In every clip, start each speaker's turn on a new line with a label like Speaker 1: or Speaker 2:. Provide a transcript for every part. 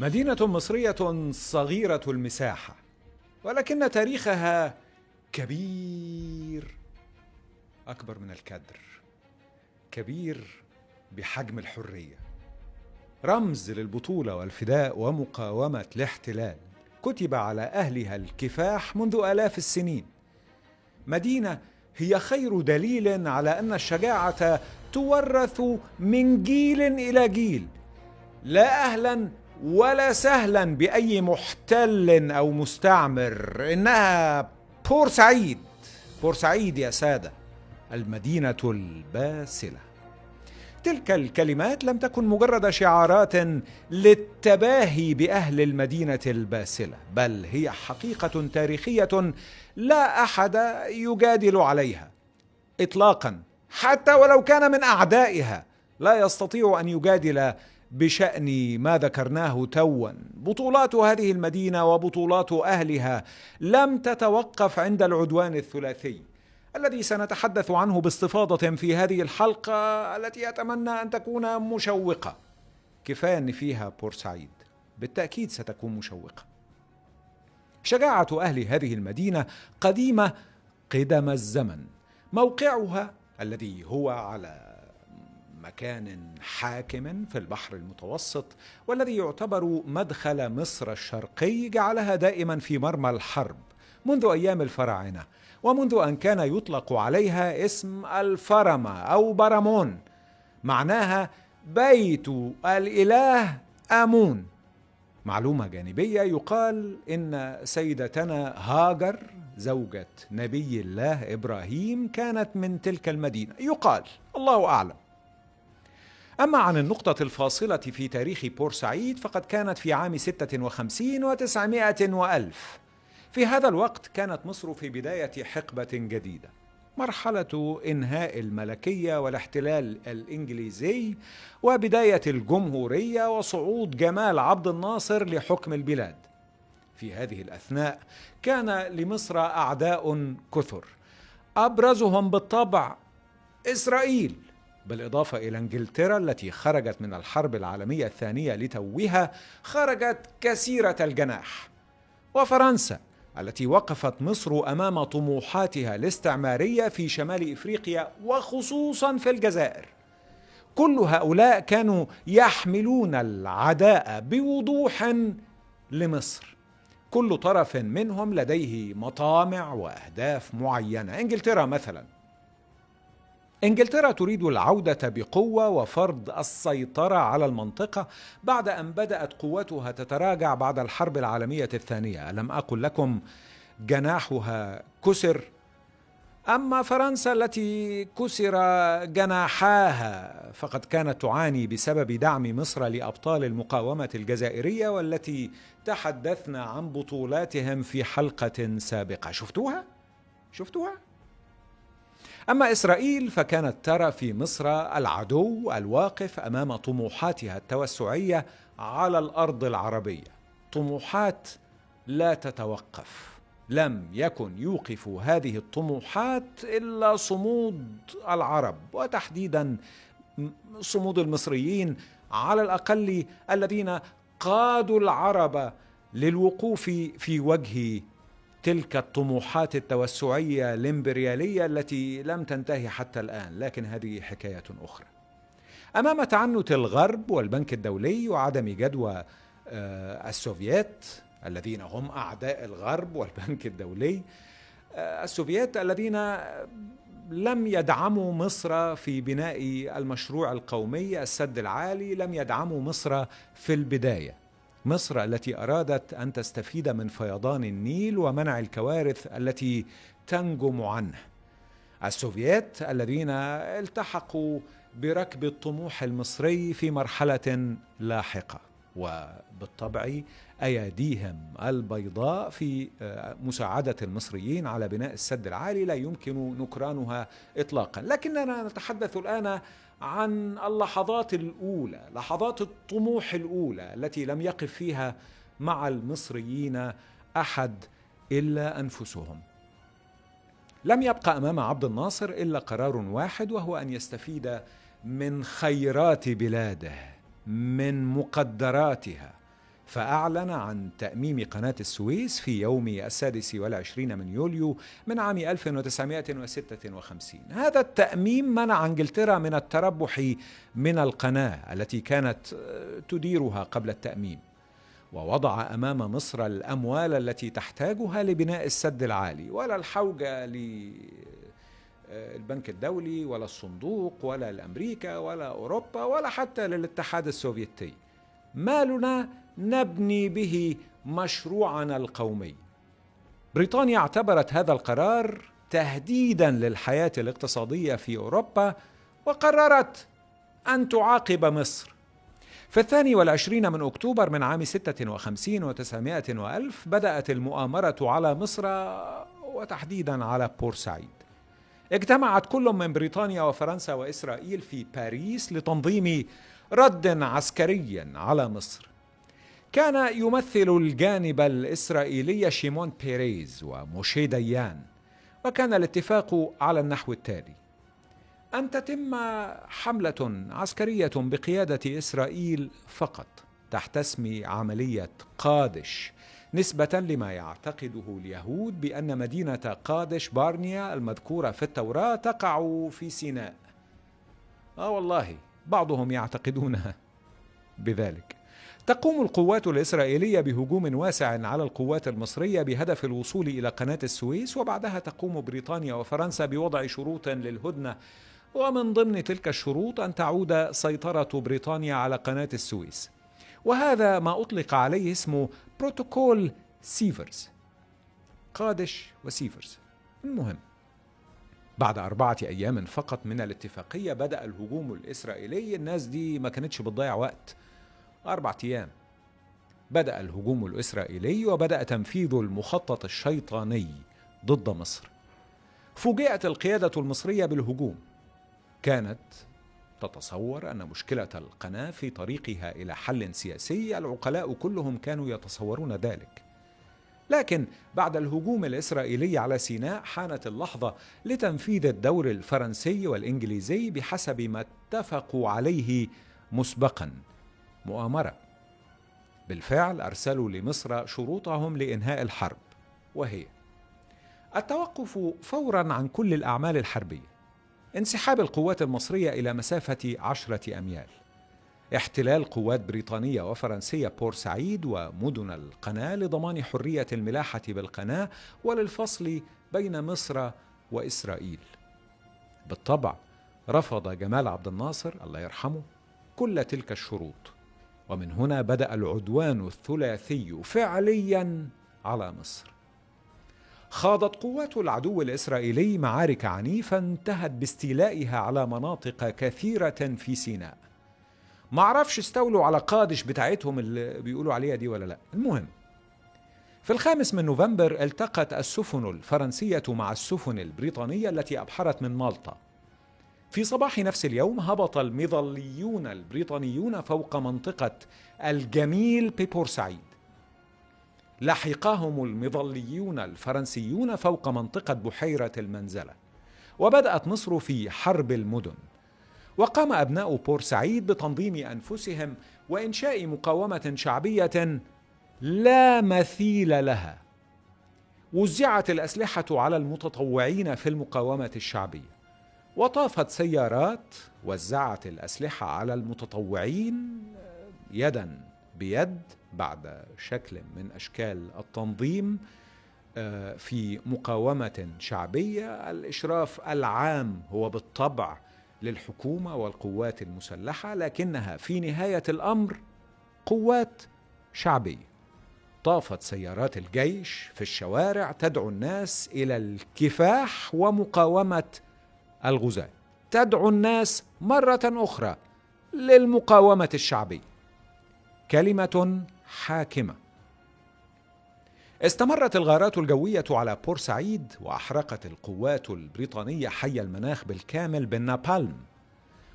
Speaker 1: مدينة مصرية صغيرة المساحة، ولكن تاريخها كبير، أكبر من الكدر، كبير بحجم الحرية، رمز للبطولة والفداء ومقاومة الاحتلال، كتب على أهلها الكفاح منذ آلاف السنين. مدينة هي خير دليل على أن الشجاعة تورث من جيل إلى جيل، لا أهلا ولا سهلا بأي محتل أو مستعمر. إنها بورسعيد، بورسعيد يا سادة، المدينة الباسلة. تلك الكلمات لم تكن مجرد شعارات للتباهي بأهل المدينة الباسلة، بل هي حقيقة تاريخية لا أحد يجادل عليها إطلاقا، حتى ولو كان من أعدائها لا يستطيع أن يجادل بشأن ما ذكرناه توا. بطولات هذه المدينة وبطولات أهلها لم تتوقف عند العدوان الثلاثي الذي سنتحدث عنه باستفاضة في هذه الحلقة، التي أتمنى أن تكون مشوقة. كفاية أن فيها بورسعيد، بالتأكيد ستكون مشوقة. شجاعة أهل هذه المدينة قديمة قدم الزمن. موقعها الذي هو على مكان حاكم في البحر المتوسط، والذي يعتبر مدخل مصر الشرقي، جعلها دائما في مرمى الحرب منذ أيام الفراعنة، ومنذ أن كان يطلق عليها اسم الفرمة أو برمون، معناها بيت الإله آمون. معلومة جانبية، يقال إن سيدتنا هاجر زوجة نبي الله إبراهيم كانت من تلك المدينة، يقال، الله أعلم. أما عن النقطة الفاصلة في تاريخ بورسعيد فقد كانت في عام 56 و900 وألف. في هذا الوقت كانت مصر في بداية حقبة جديدة، مرحلة إنهاء الملكية والاحتلال الإنجليزي، وبداية الجمهورية وصعود جمال عبد الناصر لحكم البلاد. في هذه الأثناء كان لمصر أعداء كثر، أبرزهم بالطبع إسرائيل، بالإضافة إلى إنجلترا التي خرجت من الحرب العالمية الثانية لتوها، خرجت كسيرة الجناح، وفرنسا التي وقفت مصر أمام طموحاتها الاستعمارية في شمال إفريقيا وخصوصا في الجزائر. كل هؤلاء كانوا يحملون العداء بوضوح لمصر، كل طرف منهم لديه مطامع وأهداف معينة. إنجلترا مثلا، إنجلترا تريد العودة بقوة وفرض السيطرة على المنطقة بعد أن بدأت قوتها تتراجع بعد الحرب العالمية الثانية. ألم أقل لكم جناحها كسر؟ أما فرنسا التي كسر جناحاها فقد كانت تعاني بسبب دعم مصر لأبطال المقاومة الجزائرية، والتي تحدثنا عن بطولاتهم في حلقة سابقة. شفتوها؟ أما إسرائيل فكانت ترى في مصر العدو الواقف أمام طموحاتها التوسعية على الأرض العربية، طموحات لا تتوقف. لم يكن يوقف هذه الطموحات إلا صمود العرب، وتحديدا صمود المصريين على الأقل، الذين قادوا العرب للوقوف في وجه تلك الطموحات التوسعية الإمبريالية التي لم تنتهي حتى الآن، لكن هذه حكاية أخرى. أمام تعنت الغرب والبنك الدولي وعدم جدوى السوفييت الذين هم أعداء الغرب والبنك الدولي، السوفييت الذين لم يدعموا مصر في بناء المشروع القومي السد العالي، لم يدعموا مصر في البداية. مصر التي أرادت أن تستفيد من فيضان النيل ومنع الكوارث التي تنجم عنه. السوفييت الذين التحقوا بركب الطموح المصري في مرحلة لاحقة، وبالطبع أيديهم البيضاء في مساعدة المصريين على بناء السد العالي لا يمكن نكرانها إطلاقا. لكننا نتحدث الآن عن اللحظات الأولى، لحظات الطموح الأولى التي لم يقف فيها مع المصريين أحد إلا أنفسهم. لم يبقى أمام عبد الناصر إلا قرار واحد، وهو أن يستفيد من خيرات بلاده، من مقدراتها، فأعلن عن تأميم قناة السويس في يوم 26 من يوليو من عام 1956. هذا التأميم منع إنجلترا من التربح من القناة التي كانت تديرها قبل التأميم، ووضع أمام مصر الأموال التي تحتاجها لبناء السد العالي، ولا الحوجة للبنك الدولي ولا الصندوق ولا الأمريكا ولا أوروبا ولا حتى للاتحاد السوفيتي. مالنا نبني به مشروعنا القومي. بريطانيا اعتبرت هذا القرار تهديدا للحياة الاقتصادية في أوروبا، وقررت أن تعاقب مصر. في 22 من أكتوبر من عام 56 و900 وألف بدأت المؤامرة على مصر، وتحديدا على بورسعيد. اجتمعت كل من بريطانيا وفرنسا وإسرائيل في باريس لتنظيم رد عسكري على مصر. كان يمثل الجانب الإسرائيلي شيمون بيريز وموشي ديان، وكان الاتفاق على النحو التالي: أن تتم حملة عسكرية بقيادة إسرائيل فقط تحت اسم عملية قادش، نسبة لما يعتقده اليهود بأن مدينة قادش بارنيا المذكورة في التوراة تقع في سيناء. والله بعضهم يعتقدون بذلك. تقوم القوات الإسرائيلية بهجوم واسع على القوات المصرية بهدف الوصول إلى قناة السويس، وبعدها تقوم بريطانيا وفرنسا بوضع شروط للهدنة، ومن ضمن تلك الشروط أن تعود سيطرة بريطانيا على قناة السويس، وهذا ما أطلق عليه اسمه بروتوكول سيفرز، قادش وسيفرز. المهم، بعد 4 أيام فقط من الاتفاقية بدأ الهجوم الإسرائيلي. الناس دي ما كانتش بتضيع وقت. 4 أيام بدأ الهجوم الإسرائيلي، وبدأ تنفيذ المخطط الشيطاني ضد مصر. فوجئت القيادة المصرية بالهجوم. كانت تتصور أن مشكلة القناة في طريقها إلى حل سياسي. العقلاء كلهم كانوا يتصورون ذلك. لكن بعد الهجوم الإسرائيلي على سيناء حانت اللحظة لتنفيذ الدور الفرنسي والإنجليزي بحسب ما اتفقوا عليه مسبقا: مؤامرة. بالفعل أرسلوا لمصر شروطهم لإنهاء الحرب، وهي التوقف فورا عن كل الأعمال الحربية، انسحاب القوات المصرية إلى مسافة 10 أميال، احتلال قوات بريطانية وفرنسية بورسعيد ومدن القناة لضمان حرية الملاحة بالقناة وللفصل بين مصر وإسرائيل. بالطبع رفض جمال عبد الناصر الله يرحمه كل تلك الشروط، ومن هنا بدأ العدوان الثلاثي فعليا على مصر. خاضت قوات العدو الإسرائيلي معارك عنيفة انتهت باستيلائها على مناطق كثيرة في سيناء. معرفش استولوا على قادش بتاعتهم اللي بيقولوا عليها دي ولا لا. المهم، في 5 من نوفمبر التقت السفن الفرنسية مع السفن البريطانية التي أبحرت من مالطا. في صباح نفس اليوم هبط المظليون البريطانيون فوق منطقة الجميل ببورسعيد. لحقهم المظليون الفرنسيون فوق منطقة بحيرة المنزلة، وبدأت مصر في حرب المدن. وقام أبناء بورسعيد بتنظيم أنفسهم وإنشاء مقاومة شعبية لا مثيل لها. وزعت الأسلحة على المتطوعين في المقاومة الشعبية، وطافت سيارات وزعت الأسلحة على المتطوعين يدا بيد بعد شكل من أشكال التنظيم في مقاومة شعبية. الإشراف العام هو بالطبع للحكومة والقوات المسلحة، لكنها في نهاية الأمر قوات شعبية. طافت سيارات الجيش في الشوارع تدعو الناس إلى الكفاح ومقاومة الغزاة، تدعو الناس مرة أخرى للمقاومة الشعبية. كلمة حاكمة. استمرت الغارات الجوية على بورسعيد، وأحرقت القوات البريطانية حي المناخ بالكامل بالنابالم.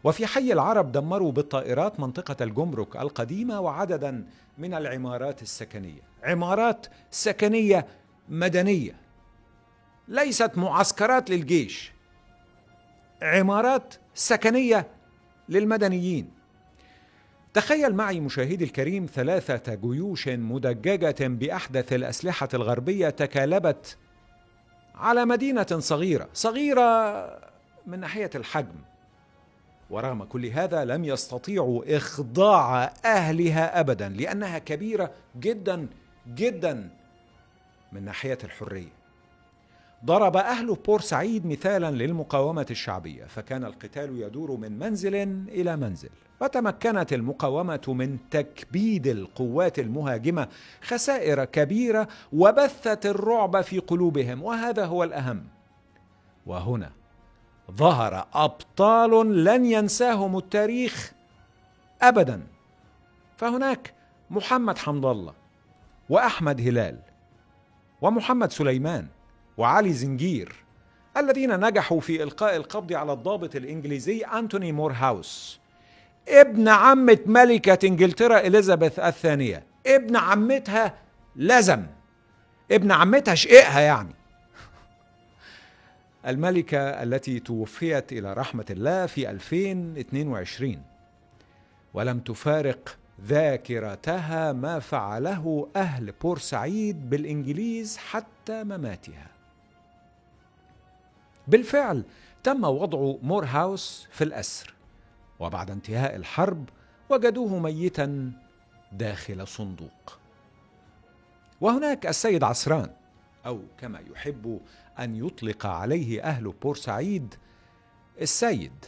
Speaker 1: وفي حي العرب دمروا بالطائرات منطقة الجمرك القديمة وعددا من العمارات السكنية. عمارات سكنية مدنية، ليست معسكرات للجيش، عمارات سكنية للمدنيين. تخيل معي مشاهدي الكريم 3 جيوش مدججة بأحدث الأسلحة الغربية تكالبت على مدينة صغيرة من ناحية الحجم، ورغم كل هذا لم يستطيعوا إخضاع أهلها أبدا، لأنها كبيرة جدا جدا من ناحية الحرية. ضرب أهل بورسعيد مثالا للمقاومة الشعبية، فكان القتال يدور من منزل إلى منزل، وتمكنت المقاومة من تكبيد القوات المهاجمة خسائر كبيرة، وبثت الرعب في قلوبهم، وهذا هو الأهم. وهنا ظهر أبطال لن ينساهم التاريخ أبدا. فهناك محمد حمد الله، وأحمد هلال، ومحمد سليمان، وعلي زنجير، الذين نجحوا في إلقاء القبض على الضابط الإنجليزي أنتوني مورهاوس، ابن عمة ملكة إنجلترا إليزابيث الثانية، ابن عمتها لزم، ابن عمتها شقيقها يعني، الملكة التي توفيت إلى رحمة الله في 2022، ولم تفارق ذاكرتها ما فعله أهل بورسعيد بالإنجليز حتى مماتها. بالفعل تم وضع مورهاوس في الأسر، وبعد انتهاء الحرب وجدوه ميتا داخل صندوق. وهناك السيد عسران، أو كما يحب أن يطلق عليه أهل بورسعيد السيد،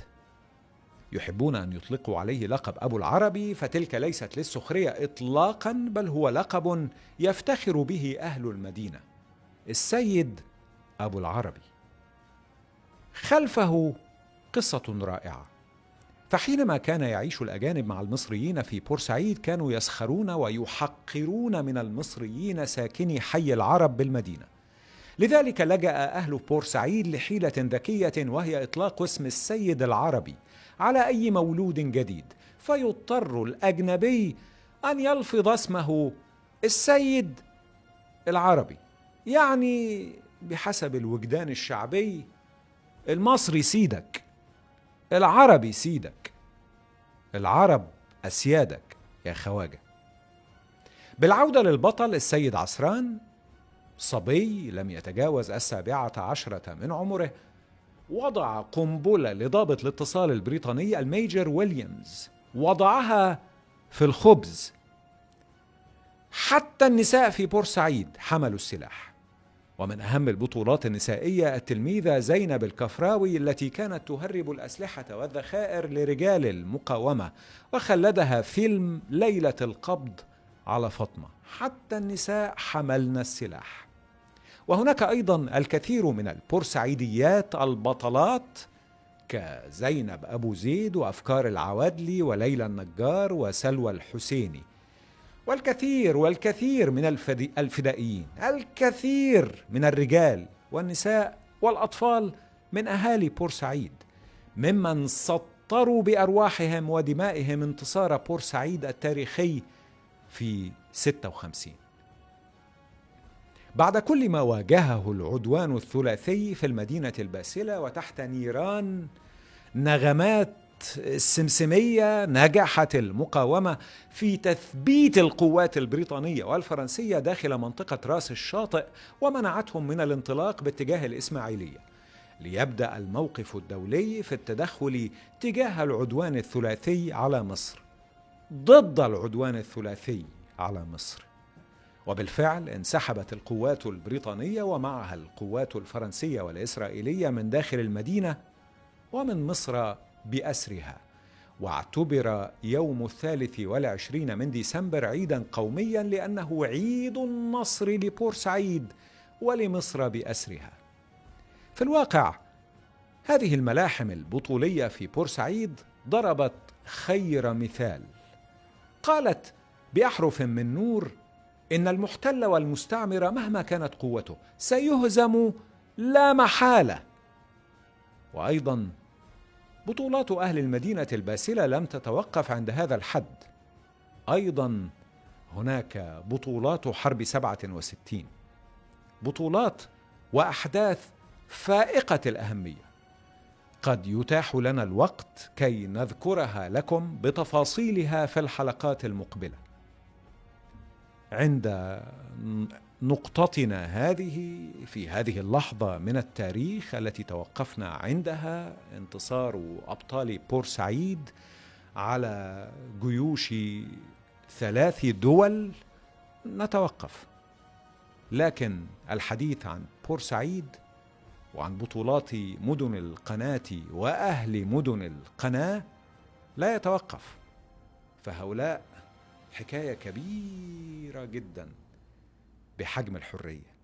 Speaker 1: يحبون أن يطلقوا عليه لقب أبو العربي، فتلك ليست للسخرية إطلاقا، بل هو لقب يفتخر به أهل المدينة، السيد أبو العربي. خلفه قصة رائعة، فحينما كان يعيش الأجانب مع المصريين في بورسعيد كانوا يسخرون ويحقرون من المصريين ساكني حي العرب بالمدينة. لذلك لجأ أهل بورسعيد لحيلة ذكية، وهي إطلاق اسم السيد العربي على أي مولود جديد، فيضطر الأجنبي أن يلفظ اسمه السيد العربي، يعني بحسب الوجدان الشعبي المصري سيدك، العربي سيدك، العرب أسيادك يا خواجة. بالعودة للبطل السيد عسران، صبي لم يتجاوز 17 من عمره، وضع قنبلة لضابط الاتصال البريطاني الميجر ويليامز، وضعها في الخبز. حتى النساء في بورسعيد حملوا السلاح، ومن أهم البطولات النسائية التلميذة زينب الكفراوي، التي كانت تهرب الأسلحة والذخائر لرجال المقاومة، وخلدها فيلم ليلة القبض على فاطمة. حتى النساء حملن السلاح. وهناك أيضا الكثير من البورسعيديات البطلات كزينب أبو زيد وأفكار العوادلي وليلى النجار وسلوى الحسيني، والكثير من الفدائيين، الكثير من الرجال والنساء والأطفال من أهالي بورسعيد، ممن سطروا بأرواحهم ودمائهم انتصار بورسعيد التاريخي في 56. بعد كل ما واجهه العدوان الثلاثي في المدينة الباسلة وتحت نيران نغمات السمسمية، نجحت المقاومة في تثبيت القوات البريطانية والفرنسية داخل منطقة راس الشاطئ، ومنعتهم من الانطلاق باتجاه الإسماعيلية، ليبدأ الموقف الدولي في التدخل تجاه العدوان الثلاثي على مصر، ضد العدوان الثلاثي على مصر. وبالفعل انسحبت القوات البريطانية ومعها القوات الفرنسية والإسرائيلية من داخل المدينة ومن مصر بأسرها، واعتبر يوم 23 من ديسمبر عيدا قوميا، لأنه عيد النصر لبورسعيد ولمصر بأسرها. في الواقع هذه الملاحم البطولية في بورسعيد ضربت خير مثال. قالت بأحرف من نور إن المحتل والمستعمر مهما كانت قوته سيهزم لا محالة. وأيضا بطولات أهل المدينة الباسلة لم تتوقف عند هذا الحد، أيضا هناك بطولات حرب 67، بطولات وأحداث فائقة الأهمية. قد يتاح لنا الوقت كي نذكرها لكم بتفاصيلها في الحلقات المقبلة. عند نقطتنا هذه في هذه اللحظة من التاريخ التي توقفنا عندها، انتصار أبطال بورسعيد على جيوش 3 دول، نتوقف. لكن الحديث عن بورسعيد وعن بطولات مدن القناة وأهل مدن القناة لا يتوقف، فهؤلاء حكاية كبيرة جدا بحجم الحرية.